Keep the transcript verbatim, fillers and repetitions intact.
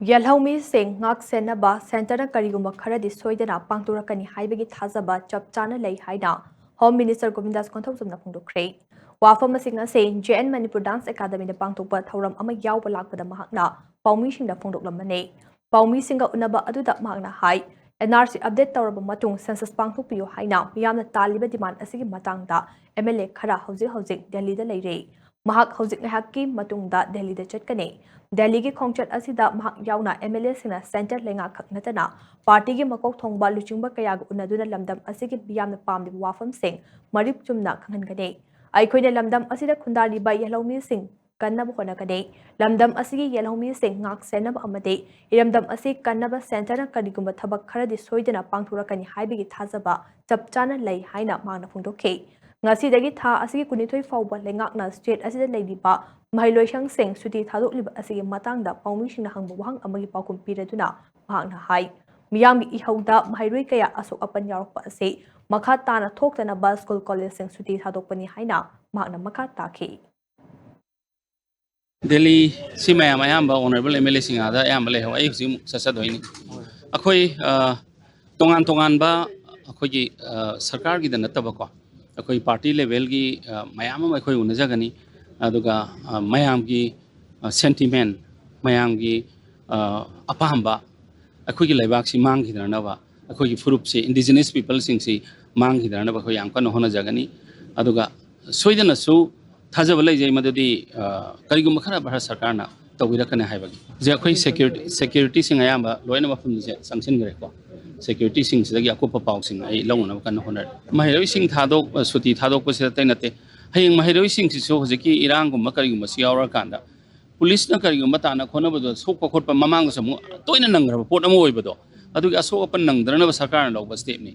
ꯌꯦꯜꯍꯧꯃꯤꯁꯤꯡ ꯉꯥꯛ ꯁꯦꯟꯅꯕ ꯁꯦꯟꯇꯔꯅ ꯀꯔꯤꯒꯨꯝꯕ ꯈꯔꯗꯤ ꯁꯣꯏꯗꯅ ꯄꯥꯡꯊꯣꯔꯛꯀꯅꯤ ꯍꯥꯏꯕꯒꯤ ꯊꯥꯖꯕ ꯆꯞ ꯆꯥꯅ ꯂꯩ ꯍꯥꯏꯅ ꯍꯣꯝ ꯃꯤꯅꯤꯁꯇꯔ ꯒꯣꯕꯤꯟꯗꯥꯁ ꯀꯣꯟꯊꯧꯖꯝꯅ ꯐꯣꯡꯗꯣꯛꯈ꯭ꯔꯦ꯫ ꯋꯥꯐꯝ ꯑꯁꯤꯡ ꯑꯁꯤ ꯖꯦ ꯑꯦꯟ ꯃꯅꯤꯄꯨꯔ ꯗꯥꯟꯁ ꯑꯦꯀꯥꯗꯃꯤꯗ ꯄꯥꯡꯊꯣꯛꯄ ꯊꯧꯔꯝ ꯑꯃ ꯌꯥꯎꯕ ꯂꯥꯛꯄꯗ ꯃꯍꯥꯛꯅ ꯄꯥꯎꯃꯤꯁꯤꯡꯗ ꯐꯣꯡꯗꯣꯛꯂꯝꯕꯅꯤ꯫ ꯄꯥꯎꯃꯤꯁꯤꯡꯒ ꯎꯅꯕ ꯑꯗꯨꯗ ꯃꯍꯥꯛꯅ ꯍꯥꯏ, ꯑꯦꯟ ꯑꯥꯔ ꯁꯤ ꯑꯞꯗꯦꯠ ꯇꯧꯔꯕ ꯃꯇꯨꯡ ꯁꯦꯟꯁꯁ ꯄꯥꯡꯊꯣꯛꯄꯤꯌꯨ ꯍꯥꯏꯅ ꯃꯤꯌꯥꯝꯅ ꯇꯥꯜꯂꯤꯕ ꯗꯤꯃꯥꯟ ꯑꯁꯤꯒꯤ ꯃꯇꯥꯡꯗ ꯑꯦꯝ ꯑꯦꯜ ꯑꯦ ꯈꯔ ꯍꯧꯖꯤꯛ ꯍꯧꯖꯤꯛ ꯗꯦꯜꯂꯤꯗ ꯂꯩꯔꯦ꯫ ꯃꯍꯥꯛ ꯍꯧꯖꯤꯛ ꯉꯥꯏꯍꯥꯛꯀꯤ ꯃꯇꯨꯡꯗ ꯗꯦꯜꯂꯤꯗ ꯆꯠꯀꯅꯤ꯫ ꯗꯦꯜꯂꯤꯒꯤ ꯈꯣꯡꯆꯠ ꯑꯁꯤꯗ ꯃꯍꯥꯛ ꯌꯥꯎꯅ ꯑꯦꯝ ꯑꯦꯜ ꯑꯦꯁꯤꯡꯅ ꯁꯦꯟꯇꯔ ꯂꯩꯉꯥꯛꯈꯛ ꯅꯠꯇꯅ ꯄꯥꯔꯇꯤꯒꯤ ꯃꯀꯣꯛ ꯊꯣꯡꯕ ꯂꯨꯆꯤꯡꯕ ꯀꯌꯥꯒ ꯎꯅꯗꯨꯅ ꯂꯝꯗꯝ ꯑꯁꯤꯒꯤ ꯃꯤꯌꯥꯝꯅ ꯄꯥꯝꯂꯤꯕ ꯋꯥꯐꯝꯁꯤꯡ ꯃꯔꯤꯛ ꯆꯨꯝꯅ ꯈꯪꯍꯟꯒꯅꯤ꯫ ꯑꯩꯈꯣꯏꯅ ꯂꯝꯗꯝ ꯑꯁꯤꯗ ꯈꯨꯟꯗꯥꯔꯤꯕ ꯌꯦꯜꯍꯧꯃꯤꯁꯤꯡ ꯀꯟꯅꯕ ꯍꯣꯠꯅꯒꯅꯤ꯫ ꯂꯝꯗꯝ ꯑꯁꯤꯒꯤ ꯌꯦꯜꯍꯧꯃꯤꯁꯤꯡ ꯉꯥꯛ ꯁꯦꯟꯅꯕ ꯑꯃꯗꯤ ꯏꯔꯝꯗꯝ ꯑꯁꯤ ꯀꯟꯅꯕ ꯁꯦꯟꯇꯔꯅ ꯀꯔꯤꯒꯨꯝꯕ ꯊꯕꯛ ꯈꯔꯗꯤ ꯁꯣꯏꯗꯅ ꯄꯥꯡꯊꯣꯔꯛꯀꯅꯤ ꯍꯥꯏꯕꯒꯤ ꯊꯥꯖꯕ ꯆꯞ ꯆꯥꯅ ꯂꯩ ꯍꯥꯏꯅ ꯃꯍꯥꯛꯅ ꯐꯣꯡꯗꯣꯛꯈꯤ꯫ ꯉꯁꯤꯗꯒꯤ ꯊꯥ ꯑꯁꯤꯒꯤ ꯀꯨꯟꯅꯤꯊꯣꯏ ꯐꯥꯎꯕ ꯂꯩꯉꯥꯛꯅ ꯁ꯭ꯇꯦꯠ ꯑꯁꯤꯗ ꯂꯩꯔꯤꯕ ꯃꯍꯩꯂꯣꯏꯁꯪꯁꯤꯡ ꯁꯨꯇꯤ ꯊꯥꯗꯣꯛꯂꯤꯕ ꯑꯁꯤꯒꯤ ꯃꯇꯥꯡꯗ ꯄꯥꯎꯃꯤꯁꯤꯡꯅ ꯍꯪꯕ ꯋꯥꯍꯪ ꯑꯃꯒꯤ ꯄꯥꯎꯈꯨꯝ ꯄꯤꯔꯗꯨꯅ ꯃꯍꯥꯛꯅ ꯍꯥꯏ, ꯃꯤꯌꯥꯝꯒꯤ ꯏꯍꯧꯗ ꯃꯍꯩꯔꯣꯏ ꯀꯌꯥ ꯑꯁꯣꯛ ꯑꯄꯟ ꯌꯥꯎꯔꯛꯄ ꯑꯁꯤ ꯃꯈꯥ ꯇꯥꯅ ꯊꯣꯛꯇꯅꯕ ꯁ꯭ꯀꯨꯜ ꯀꯣꯂꯦꯖꯁꯤꯡ ꯁꯨꯇꯤ ꯊꯥꯗꯣꯛꯄꯅꯤ ꯍꯥꯏꯅ ꯃꯍꯥꯛꯅ ꯃꯈꯥ ꯇꯥꯈꯤ꯫ ꯗꯦꯜꯂꯤ ꯁꯤ ꯃꯌꯥꯝ ꯑꯌꯥꯝꯕ ꯑꯣꯅꯔꯦꯕꯜ ꯑꯦꯝ ꯑꯦꯜ ꯑꯦꯁꯤꯡ ꯑꯥꯗ ꯑꯌꯥꯝꯕ ꯂꯩꯍꯧꯋꯦ꯫ ꯑꯩ ꯍꯧꯖꯤꯛ ꯑꯃꯨꯛ ꯆꯠꯆꯗꯣꯏꯅꯤ꯫ ꯑꯩꯈꯣꯏ, ꯑ, ꯇꯣꯉꯥꯟ ꯇꯣꯉꯥꯟꯕ ꯑꯩꯈꯣꯏꯒꯤ, ꯑ, ꯁꯔꯀꯥꯔꯒꯤꯗ ꯅꯠꯇꯕꯀꯣ, ꯑꯩꯈꯣꯏ ꯄꯥꯔꯇꯤ ꯂꯦꯚꯦꯜꯒꯤ, ꯑ, ꯃꯌꯥꯝ ꯑꯃ ꯑꯩꯈꯣꯏ ꯎꯅꯖꯒꯅꯤ꯫ ꯑꯗꯨꯒ, ꯑ, ꯃꯌꯥꯝꯒꯤ, ꯑ, ꯁꯦꯟꯇꯤꯃꯦꯟ, ꯃꯌꯥꯝꯒꯤ, ꯑ, ꯑꯄꯥꯝꯕ, ꯑꯩꯈꯣꯏꯒꯤ ꯂꯩꯕꯥꯛꯁꯤ ꯃꯥꯡꯈꯤꯗꯅꯕ, ꯑꯩꯈꯣꯏꯒꯤ ꯐꯨꯔꯨꯞꯁꯤ, ꯏꯟꯗꯤꯖꯤꯅꯁ ꯄꯤꯄꯜꯁꯤꯡꯁꯤ ꯃꯥꯡꯈꯤꯗꯅꯕ ꯑꯩꯈꯣꯏ ꯌꯥꯝ ꯀꯟꯅ ꯍꯣꯠꯅꯖꯒꯅꯤ꯫ ꯑꯗꯨꯒ ꯁꯣꯏꯗꯅꯁꯨ ꯊꯥꯖꯕ ꯂꯩꯖꯩ ꯃꯗꯨꯗꯤ, ꯑ, ꯀꯔꯤꯒꯨꯝꯕ ꯈꯔ ꯚꯥꯔꯠ ꯁꯔꯀꯥꯔꯅ ꯇꯧꯕꯤꯔꯛꯀꯅꯤ ꯍꯥꯏꯕꯒꯤ꯫ ꯍꯧꯖꯤꯛ ꯑꯩꯈꯣꯏ ꯁꯦꯀ꯭ꯌꯨꯔꯤꯇꯤ, ꯁꯦꯀ꯭ꯌꯨꯔꯤꯇꯤꯁꯤꯡ ꯑꯌꯥꯝꯕ ꯂꯣꯏꯅ ꯃꯐꯝꯁꯦ ꯆꯪꯁꯤꯟꯈ꯭ꯔꯦꯀꯣ꯫ ꯁꯦꯀ꯭ꯌꯨꯔꯤꯇꯤꯁꯤꯡꯁꯤꯗꯒꯤ ꯑꯀꯨꯞꯄ ꯄꯥꯎꯁꯤꯡ ꯑꯩ ꯂꯧꯅꯅꯕ ꯀꯟꯅ ꯍꯣꯠꯅꯔꯤ꯫ ꯃꯍꯩꯔꯣꯏꯁꯤꯡ ꯊꯥꯗꯣꯛ-, ꯁꯨꯇꯤ ꯊꯥꯗꯣꯛꯄꯁꯤꯗ ꯑꯇꯩ ꯅꯠꯇꯦ꯫ ꯍꯌꯦꯡ ꯃꯍꯩꯔꯣꯏꯁꯤꯡꯁꯤꯁꯨ ꯍꯧꯖꯤꯛꯀꯤ ꯏꯔꯥꯡꯒꯨꯝꯕ ꯀꯔꯤꯒꯨꯝꯕꯁꯤ ꯌꯥꯎꯔꯀꯥꯟꯗ ꯄꯨꯂꯤꯁꯅ ꯀꯔꯤꯒꯨꯝꯕ ꯇꯥꯟꯅ ꯈꯣꯠꯅꯕꯗ ꯁꯣꯛꯄ ꯈꯣꯠꯄ ꯃꯃꯥꯡꯗꯁꯨ ꯑꯃꯨꯛ ꯇꯣꯏꯅ ꯅꯪꯈ꯭ꯔꯕ ꯄꯣꯠ ꯑꯃ ꯑꯣꯏꯕꯗꯣ, ꯑꯗꯨꯒꯤ ꯑꯁꯣꯛ ꯑꯄꯟ ꯅꯪꯗꯅꯕ ꯁꯔꯀꯥꯔꯅ ꯂꯧꯕ ꯁ꯭ꯇꯦꯞꯅꯤ꯫